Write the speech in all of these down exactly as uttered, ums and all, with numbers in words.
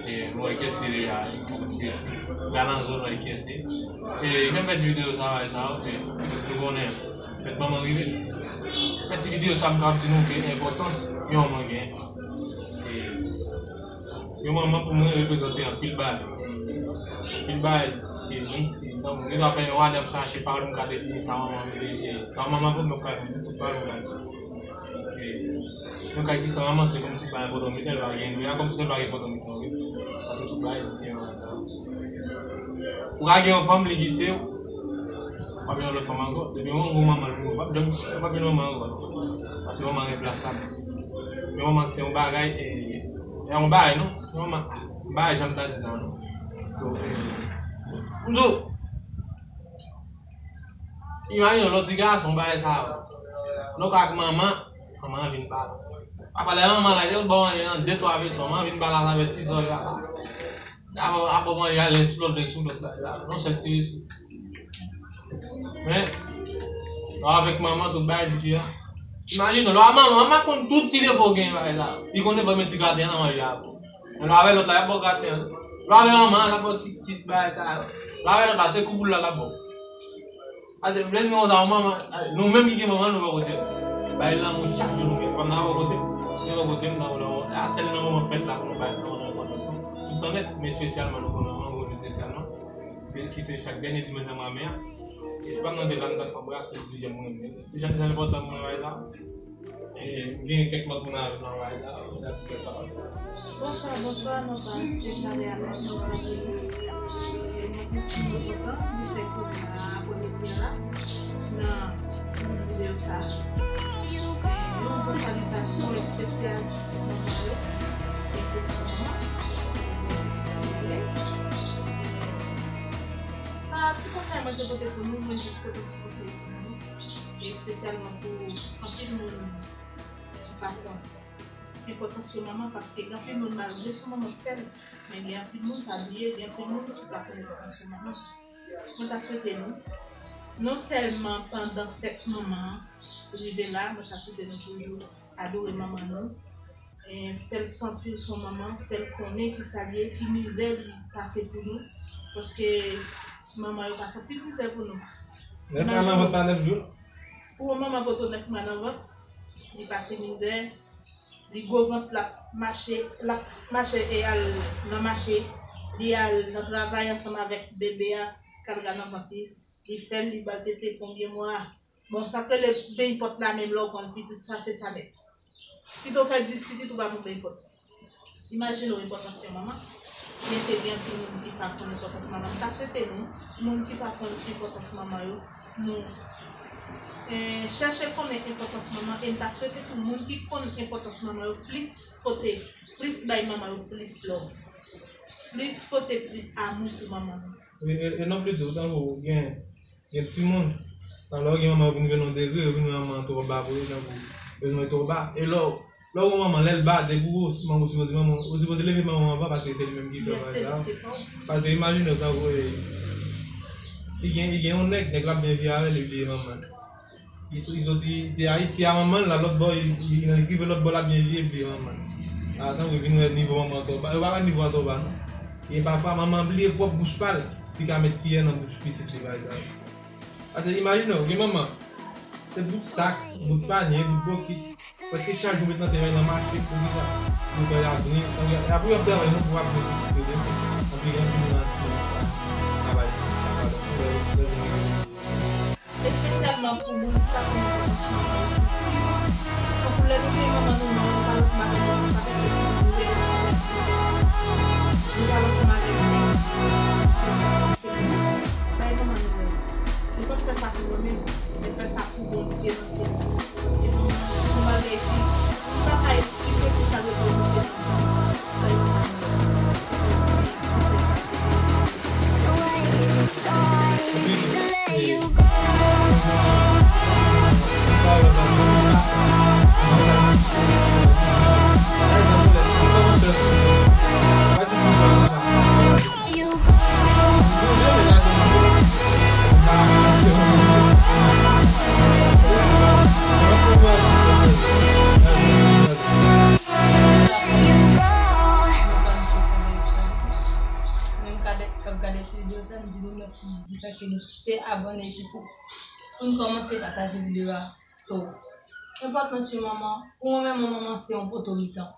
E, nou wè kiyès li deja, e, nou ka di kiyès li. Galanzo, nou wè kiyès li. E, menm fè ti videyo sa, bagay sa, ok. Pitit nou konnen, fèt manman rive. Fè ti videyo sa, m ka di nou ke enpòtans yon manman gen. E, yon manman pou mwen reprezante anpil bagay. Anpil bagay, e, menm si, non, nou ta fè yon ane ap chache pawòl m ka defini sa manman vle, e, sa manman vle, m ap ka di tout pawòl m ka di. Ok. Yon kay ki san manman, se kòmsi pa enpòtan, men l pa gen, men a kòmsi l pa gen enpòtan, men wi. Paske tout bagay diferan ladan. Ou ka gen yon fanm, li kite w, w ap gen yon lòt fanm ankò. Depi yon gwo manman, l gwo, w ap janm, w ap gen manman ankò. Paske manman gen plas la. Men manman se yon bagay, e, e yon bagay, non? Yon manman, bagay, jan m ta di sa, non? Donk, e, m di w, Imajine w, lè w ti gason, bagay sa yo. Nou ka ak manman, manman an vin ba la. Apa lè manman la, yo bon, nan de twa vezon, manman vin ba la, sa vle di sò la. Apa, apa manje ale sou lòt, sou lòt bagay la. Non, sèl ti vezon. Men, lè w avèk manman, tout bagay diferan. Imajine w, lè w a manman, manman konn tout ti defo w gen, bagay sa. Li konn defo men ti graten an nan manje a tou. Men lè w avè lòt la, y ap ba w graten an. Lè w avè manman an, l ap ba w ti kis bagay sa yo. Lè w avè lòt la, se kou boul la, l ap ba w. Paske m vle di nou konsa, manman, nou menm ki gen manman, nou bò kote m. Bay lanmou chak jou nou gen. Kòm nan bò kote m, se bò kote m, nan, nan, a sèl nan moman fèt la pou nou bay, pou nou enpòtans lan. Tout tan nèt, men espesyalman, nou konnen manman, espesyalman. Ki se chak dènye dimanch nan mwa me a. E se pa m nan de la, m t ap anbrase, di jan m renmen. Di jan, jan enpòtan mwen, bagay la. E, m gen kèk lòt moun avè m nan bagay sa, m t ap di kèk pawòl. Bonswa, bonswa, non pa se Charles Alex, mwen salye nou. E mwen santi m kontan, nou fè koze a, apremye ti a la, nan ti bout videyo sa. E yon gwo salitasyon espesyal pou manman yo, e pou manman. Sa, ti konsèy mwen te pote pou nou, mwen jis pote ti konsèy pou nou. E espesyalman pou anpil moun ki pa konn enpòtans yon manman, paske gen anpil moun, malgre se yon manman k fè l, men gen anpil moun pa bliye, gen anpil moun ki pa konn enpòtans yon manman. Mwen ta swete nou, non sèlman pandan fèt manman an rive la, mwen ta swete nou toujou adore manman nou, e fè l santi l se yon manman, fè l konnen kisa l ye, ki mizè li pase pou nou, paske manman yo pase anpil mizè pou nou. Nèf mwa nan vant pa nèf jou. Pou yon manman pote w nèf mwa nan vant, li pase mizè, li gwo vant, l ap mache, l ap mache e al nan mache, li al nan travay ansanm avèk bebe a, k al nan vant li, li fè l, li ba l tete konbyen mwa. Bon, sa k rele benyen pòt la menm lè w pran pitit, sa se sa nèt. Kite w fè dis pitit, ou pa pou benyen pòt. Imajine w enpòtans yon manman. Men te gen anpil moun ki pa konn enpòtans manman. M ta swete nou, moun ki pa konn enpòtans manman yo, nou, eh, chèche konnen enpòtans manman. E m ta swete tou moun ki konn enpòtans manman yo plis pote, plis bay manman yo plis love. Plis pote plis amou pou manman nou. E, e, e non plis tou, tankou gen Gen timoun, nan lè w gen manman, yo vin rive nan yon degre, yo vin wè manman an twò ba pou yo, tankou bezwen yo twò ba. E lè w, lè w wè manman, lè l ba, depi w, manman, ou sipoze, manman, ou sipoze leve manman anvan, paske se li menm ki fè bagay sa. Paske imajine w, tankou, e, li gen, li gen yon nèg, nèg la ap byen viv avè l, li bliye manman l. Li so-, li soti de Ayiti a manman l, la lòt bò, li, li, li rive lòt bò, l ap byen viv, li bliye manman l. A, tankou, vin wè nivo manman an twò ba, yo pa wè nivo a twò ba, non. E pafwa, manman an bliye pwòp bouch pa l. Li ka met kiyè nan bouch pitit li, pa egzanp. Paske imajine w, gen manman, se bout sak, bout panye, bout bokit, prèske chak jou met nan teren nan mache pou li la. Pou fè latryen, apre w ap travay non pou w ap gen pitit yo demen. Anpil, anpil nan ti travay, travay, travay. Espesyalman pou moun ki pa konn enpòtans manman yo. Tankou lè nou gen manman nou, non, nou pa lòs bagay, nou pa fè kèk moun, nou rele sou tèt nou. Nou pa lòs bagay, nou pa lòs bagay, nou bay manman nou lè. Nou pa fè sa pou nou menm, men fè sa pou Bondye nan syèl la. Paske manman se yon bagay ki, ki pa ka eksplike pou sa reprezante nan kè nou. Sa m di nou mèsi di fè ke nou te abòne epi pou, pou n kòmanse pataje videyo a. So, enpòtans yon manman, pou mwen menm, yon manman se yon poto mitan.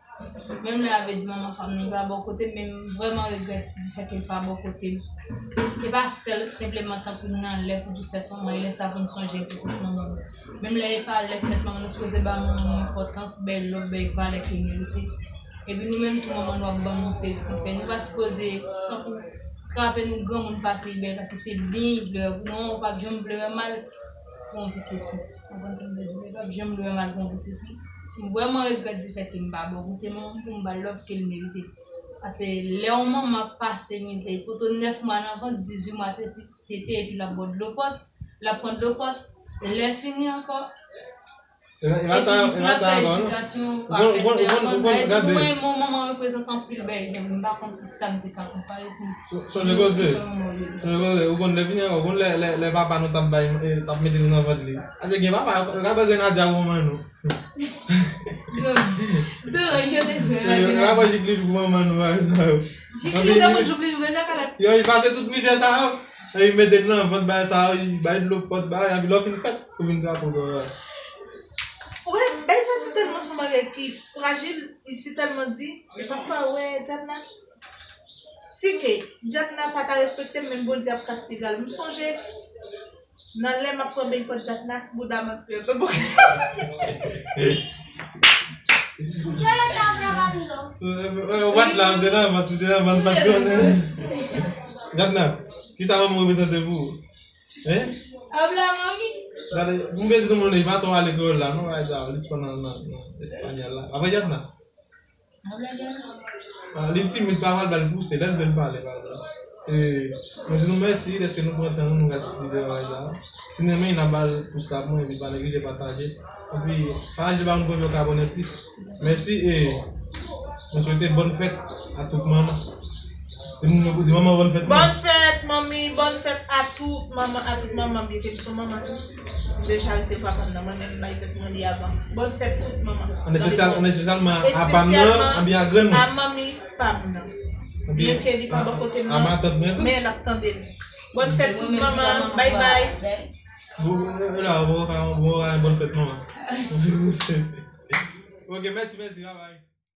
Menm lè y ap di manman pa m nan, li pa bò kote m, men m vrèman regrèt di fè ke l pa bò kote m. E pa sèl, senpleman tankou n nan lè pou di fèt manman, e lè sa pou n sonje enpòtans manman nou. Menm lè e pa lè fèt manman, nou sipoze ba manman nou enpòtans, bay love, bay valè ke l merite. Epi nou menm tou manman nou ap ban nou seri de konsèy. Nou pa sipoze tankou trape nou granmoun pase li bay, paske se byen li vle wè. Non, ou p ap janm vle wè mal pou yon pitit fi. Ou konprann sa m vle di? Ou p ap janm vle wè mal pou yon pitit fi. M vrèman regrèt di fèt ke m pa bò kote manman m pou m ba l love ke l merite. Paske lè yon manman ap pase mizè, poto nèf mwa nan vant, dizuit mwa tete, tete, epi l ap bò dlo pòt, l ap pran dlo pòt, lè fini ankò, epi li pou l ap fè edikasyon, pa fè fè ankò. Ou konn, ou konn, ou konn, gade. Pou mwen, yon manman reprezante anpil bagay, men m pa konn ki sa m te ka konpare pou. Sonje kote. Sonje kote. Ou konn lè fini ankò, ou konn lè, lè, lè papa nou t ap bay, eh, t ap mete nou nan vant li. Ase gen papa, yo ka pran grenadya pou manman nou. Zòrèy, zòrèy, je te fè. Yo ka pran jik li pou manman nou, bagay sa yo. Jik li, yo te konn jik li, jik li, jik li. Yo, li pase tout mizè sa yo. Li mete l nan vant, bagay sa yo, li bay dlo pòt, bagay, epi lè w fin fèt, ou vin trape w. Wi, bagay sa si tèlman se yon bagay ki frajil, li si tèlman di, e sa k fè, wè, Djadna, si ke Djadna pa ta respekte m, menm Bondye ap kase piga l. M sonje, nan lè m ap pran beny pòt Djadna, bouda m ap fè. Wat la, ou te nan vant, ou te nan vant, pa t konnen. Djadna, kisa manman reprezante pou ou? Hein? Habla, mami. Gade, m bezwen konprann li pa twò pale kreyòl la, non, bagay sa, li twò nan, nan, nan espanyòl la. Apre Djadna. Ah, li timid, pa pral ba l pouse, lè l vle l pale, pa egzanp. E, nou di nou mèsi, dèske nou pran tan nou, nou gade ti videyo a la. Si n renmen, n ap ba l pous la pou mwen, epi pa neglije pataje. Epi, pataje ba moun pou yo ka abòne plis. Mèsi, e, mwen swete bòn fèt a tout manman. Di moun yo pou di manman bòn fèt, non? Bòn fèt, manmi, bòn fèt a tout manman, a tout manman, byen ke m se yon manman tou. M deja resevwa pa m nan, mwen menm m bay tèt mwen li avan. Bòn fèt tout manman. An espesyal, an espesyalman a pa m nan, oubyen a grann mwen. A manmi pa m nan. Byen ke li pa bò kote m nan, men l ap tande m. Bòn fèt tout manman, bay bay. Bon, bon, bon, bon, bòn fèt manman. Ok, mèsi, mèsi, bye bye.